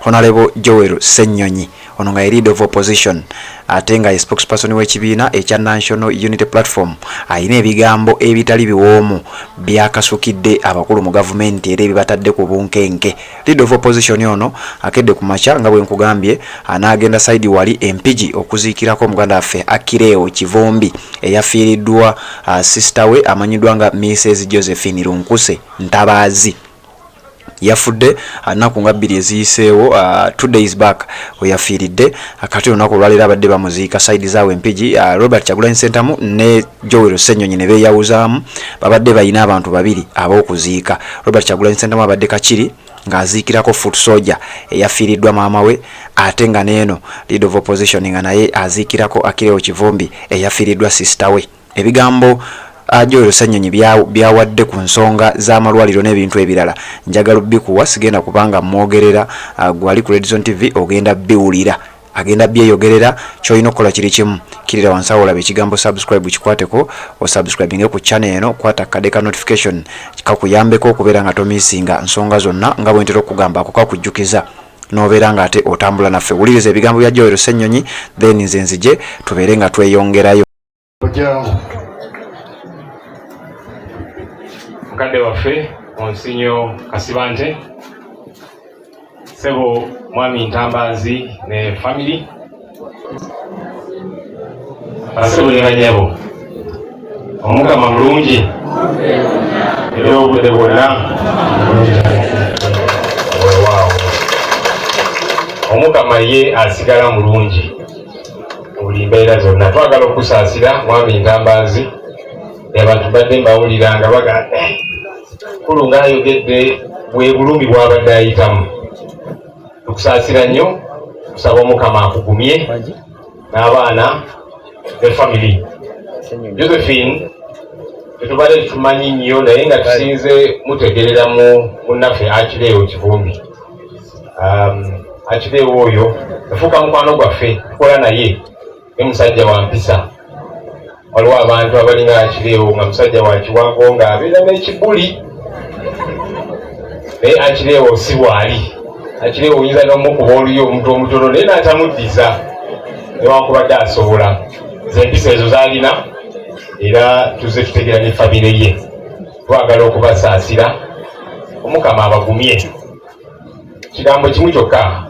Honorable Joel Ssenyonyi, ono nga ye leader of opposition ate nga ye spokesperson w'ekibiina ekya National Unity Platform, alina ebigambo ebitali biwoomu byakasukidde abakulu mu gavumenti era ebibatadde ku bunkenke. Leader of opposition ono akedde ku makya nga bwe nkugambye anaagenda side wali Empigi okuziikirako muganda waffe Akireo Kivumbi eyafiiriddwa sister we amanyiddwa nga Mrs Josephine Lunkuse Ntabaazi. Yafudde nnaku nga 2 eziyiseewo, 2 days back we yafiiridde. Kati olunaku olwaleero abadde bamuziika side zaawe Mpigi. Robert Kyagulanyi Ssentamu ne Joel Ssenyonyi ne beeyawuzaamu, babadde balina abantu babiri ab'okuziika. Robert Kyagulanyi Ssentamu abadde Kakiri ng'aziikirako foot soldier eyafiiriddwa maama we, ate nga neeno leader of opposition nga naye aziikirako Akireo Kivumbi eyafiiriddwa sister we. Ebigambo Joel Ssenyonyi byawadde ku nsonga z'amalwaliro n'ebintu ebirala njagala bikuwa, sigenda kubanga mwogerera. Gwali ku Redzone TV ogenda biwulira, agenda byeyogerera. Kyolina okukola kiri kimu, kirira wansi awo olaba ekigambo subscribe, kikwateko osubscribinge ku channel eno, kwata akade ka notification kakuyambeko okubeera nga tomisinga nsonga zonna. Nga bwe ntera okugamba, ako kakujjukiza n'obeera nga ate otambula naffe. Wuliriza ebigambo bya Joel Ssenyonyi, then nze nzije tubeere nga tweyongerayo. Ojjangu. Mukadde waffe Onsinyo Kasibante, sebo Mwami Ntambaazi ne family, basebo ne banyabo, Omukama mulungi era obudde bwonna. Weewaawo, Omukama ye asigala mulungi mu buli mbeera zonna. Twagala okusaasira Mwami Ntambaazi. Abantu badde mbawulira nga baga kulu ng'ayogedde bwe bulumi bw'abadde ayitamu. Tukusaasira nnyo, tusaba Omukama akugumye n'abaana ne family. Josephine tetubadde tumanyi nnyo, naye nga tusinze mutegerera mu munnaffe Akireewo Kivumbi. Akireewo oyo yafuuka mukwano gwaffe, tukola naye, ne musajja wa mpisa. Waliwo abantu abalinga Akireewo nga musajja wa kiwago ng'abeera n'ekibuli, naye Akireewo si bw'ali. Akireewo oyinza n'omukuba oluyi omuntu omutono naye n'atamuddiza newankubadde asobola. Ze empisa ezo z'alina, era tuzze tutegeera ne famire ye. Twagala okubasaasira, Omukama abagumye. Kigambo kimu kyokka,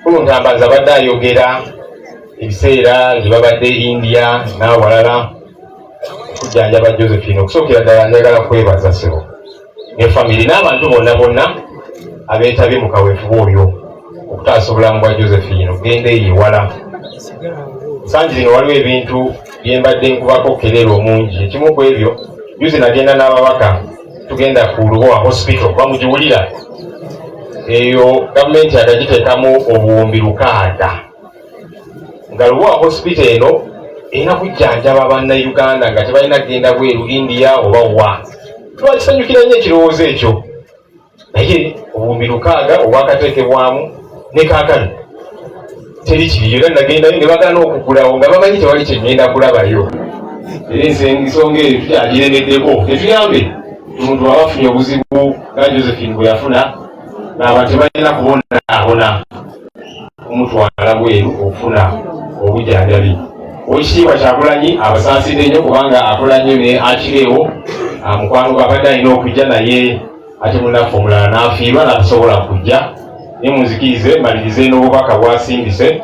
Kulu Ntambazi abadde ayogera ebiseera gye babadde India n'awalala okujjanjaba Josephine. Okusookera ddala njagala kwebaza ssebo ne famire n'abantu bonna bonna abeetabye mu kaweefube oyo okutaasa obulamu bwa Josephine okugenda eyo ewala. Nsangi zino waliwo ebintu bye mbadde nkubako kerero omungi. Ekimu ku ebyo, juzi nagenda n'ababaka, tugenda ku Lubowa Hospital, bamugiwulira eyo gavumenti agagiteekamu 6000, nga Lubowa Hospital eno erina kujjanjaba Bannayuganda nga tebalina kugenda bweru, India oba wa. Twakisanyukira nnyo ekirowoozo ekyo, naye 6000 obwakateekebwamu ne kaakano teri kiriyo. Era nagendayo ne bagaana okugulawo nga bamanyi tewali kyegenda kulabayo. Era ensonga eyo tukyagiremeddeko, tetuyambe omuntu aba afunye obuzibu nga Josephine bwe yafuna, ng'abantu tebalina kubonaabona kumutwala bweru okufuna obujjanjabi. Owekitiibwa Kyagulanyi abasaasidde nnyo kubanga akola nnyo ne Akireewo mukwano gwe abadde alina okujja, naye ate munnaffe omulala n'afiirwa n'atasobola kujja. Naye munzikirize malirize n'obubaka bwasindise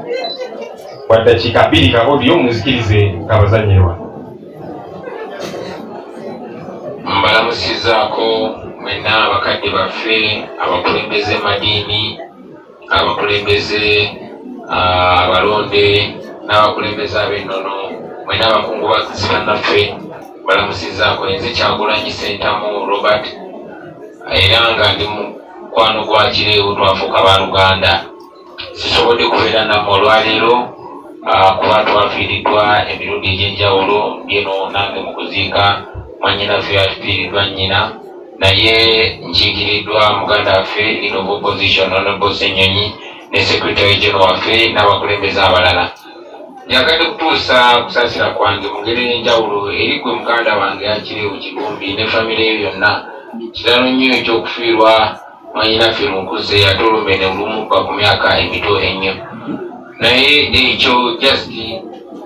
bwa ddakiika 2 ka audio, munzikirize kabazanyirwa. Mbalamusizaako mwenna abakadde baffe, abakulembeze madiini, abakulembeze abalonde n'abakulembeze ab'ennono, mwenna abakungubazi bannaffe, mbalamusizaako. Nze Kyagulanyi Sentamu Robert, era nga ndi mukwano gwa Kireewo, twafuuka baluganda. Sisobodde kubeera nammwe olwaleero kuba twafiiriddwa emirundi egy'enjawulo. Ngeno nange mu kuziika mwannyinaffe atufiiriddwa nnyina, naye nkiikiriddwa muganda waffe leader of opposition Honorable Ssenyonyi ne secretary general waffe n'abakulembeze abalala. Njagadde kutuusa kusaasira kwange mu ngeri ey'enjawulo eri gwe muganda wange Akireewo Kivumbi ne famire yo yonna. Kitalo nnyo ekyokufiirwa. Mwanyinaffe Lunkuze ate olumbe ne lumubba ku myaka emito ennyo. Naye ekyo just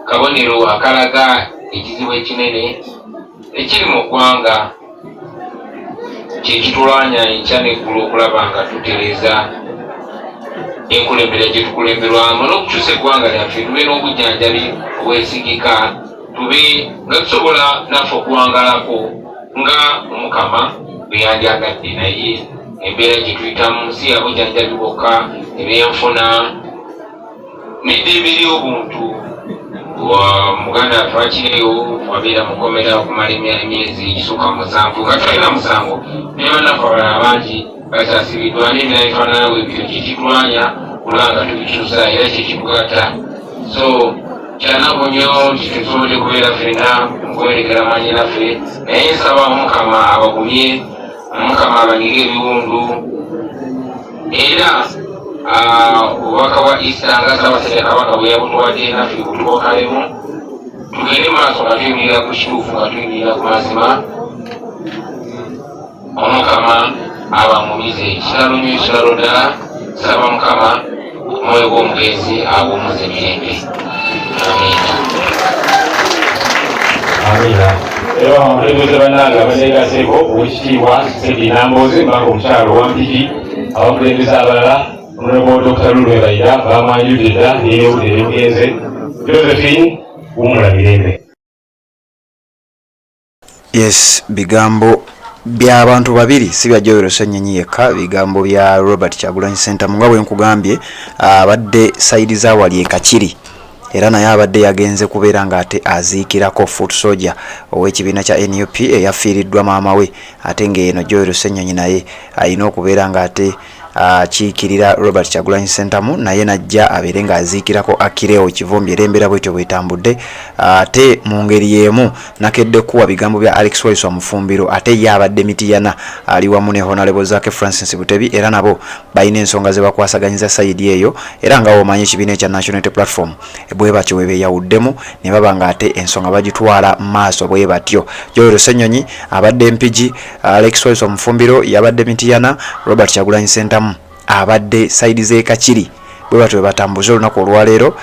kabonero akalaga ekizibu ekinene ekiri mu ggwanga, kyekitulwanya enkya n'eggulo okulaba nga tutereeza enkulembera gye tukulemberwamu n'okukyusa eggwanga lyaffe, tube n'obujjanjabi obwesigika, tube nga tusobola naffe okuwangalako nga Omukama bwe yandyagadde. Naye embeera gye tuyitamu si ya bujjanjabi bwokka, ebyenfuna n'eddembe ly'obuntu. Muganda waffe Akireyo wabeera mukomera okumala emyezi egisukka 7 nga talina musango, naye bannaffe abalala bangi bakyasibiddwa n'ebirala ebifaanana bwebityo. Kyekitulwanya kulaba nga tubikyusa era kyekitugatta. So kyanaku nnyo nti tetusobodde kubeera ffenna mukuwerekera mwannyinaffe, naye nsaba Omukama abagumye, Omukama abanyige ebiwundu, era obubaka bwa Easter nga Ssaabasajja Kabaka bwe yabutuwadde naffe butubokalemu, tugende maaso nga tuyimirira ku kituufu, nga tuyimirira ku mazima. Omukama abamumize. Kitalo nnyo, kitalo ddala. Saba Mukama omwoyo gw'omugenzi aguwummuze mirembe. Amiina. Amiina. Era abakulembeze bannange abaneegaseeko, Owekitiibwa Sedi Nambooze Mbanga, omukyalo Owampigi, abakulembeze abalala, Honorable Dr. Lulu Ebayira bamwanjudde dda, neyewudde nemugenze Josephine, wumula mirembe. Yes, bigambo by'abantu babiri, si bya Joel Ssenyonyi yekka, bigambo bya Robert Kyagulanyi Ssentamu. Nga bwe nkugambye, abadde side za wali e Kakiri, era naye abadde yagenze kubeera ng'ate aziikirako foot soldier ow'ekibiina kya NUP eyafiiriddwa maama we, ate ng'eno Joel Ssenyonyi naye alina okubeera ng'ate akiikirira Robert Kyagulanyi Ssentamu, naye najja abeere ng'aziikirako Akireo Kivumbi. Era embeera bwetyo bwetambudde. Ate mu ngeri y'emu nakedde kuwa bigambo bya Alex Waiswa Mufumbiro, ate ye abadde Mitiyana, ali wamu ne Honorable Zaake Francis Butebi, era nabo balina ensonga ze bakwasaganyiza side eyo. Era nga womanyi ekibiina ekya National Unity Platform bwe batyo bwe beeyawuddemu ne baba ng'ate ensonga bagitwala maaso bwe batyo. Joel Ssenyonyi abadde Mpigi, Alex Waiswa Mufumbiro yabadde Mitiyana, Robert Kyagulanyi Ssentamu abadde side z'e Kakiri. Bwe batyo bwe batambuze olunaku olwaleero.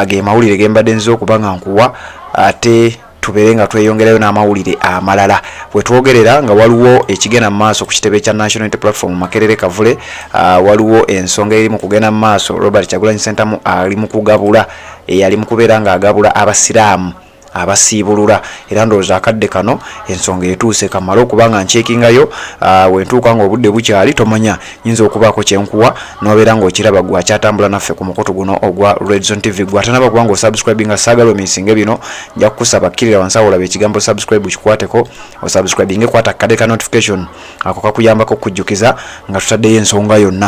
Ge mawulire ge mbadde nziza okuba nga nkuwa, ate tubeere nga tweyongerayo n'amawulire amalala. Bwe twogerera nga waliwo ekigenda mu maaso ku kitebe kya National Unity Platform Makerere Kavule, waliwo ensonga eri mu kugenda mu maaso. Robert Kyagulanyi Ssentamu ali mu kugabula, eyali mu kubeera ng'agabula abasiraamu abasiibulula, era ndowooza akadde kano ensonga etuuse kamale okuba nga ncheckingayo. Wentuuka nga obudde bukyali, tomanya, nyinza okubaako kyenkuwa nobeera ng'okiraba. Gwe akyatambula naffe ku mukutu guno ogwa Redzone TV, gwe atanaba kuba nga osubscribinga, saagala omissinge bino. Nja kukusaba kkirira wansi awo olaba ekigambo subscribe, kikwateko osubscribinge, kwata akadde ka notification ako kakuyambako okujjukiza nga tutaddeyo ensonga yonna.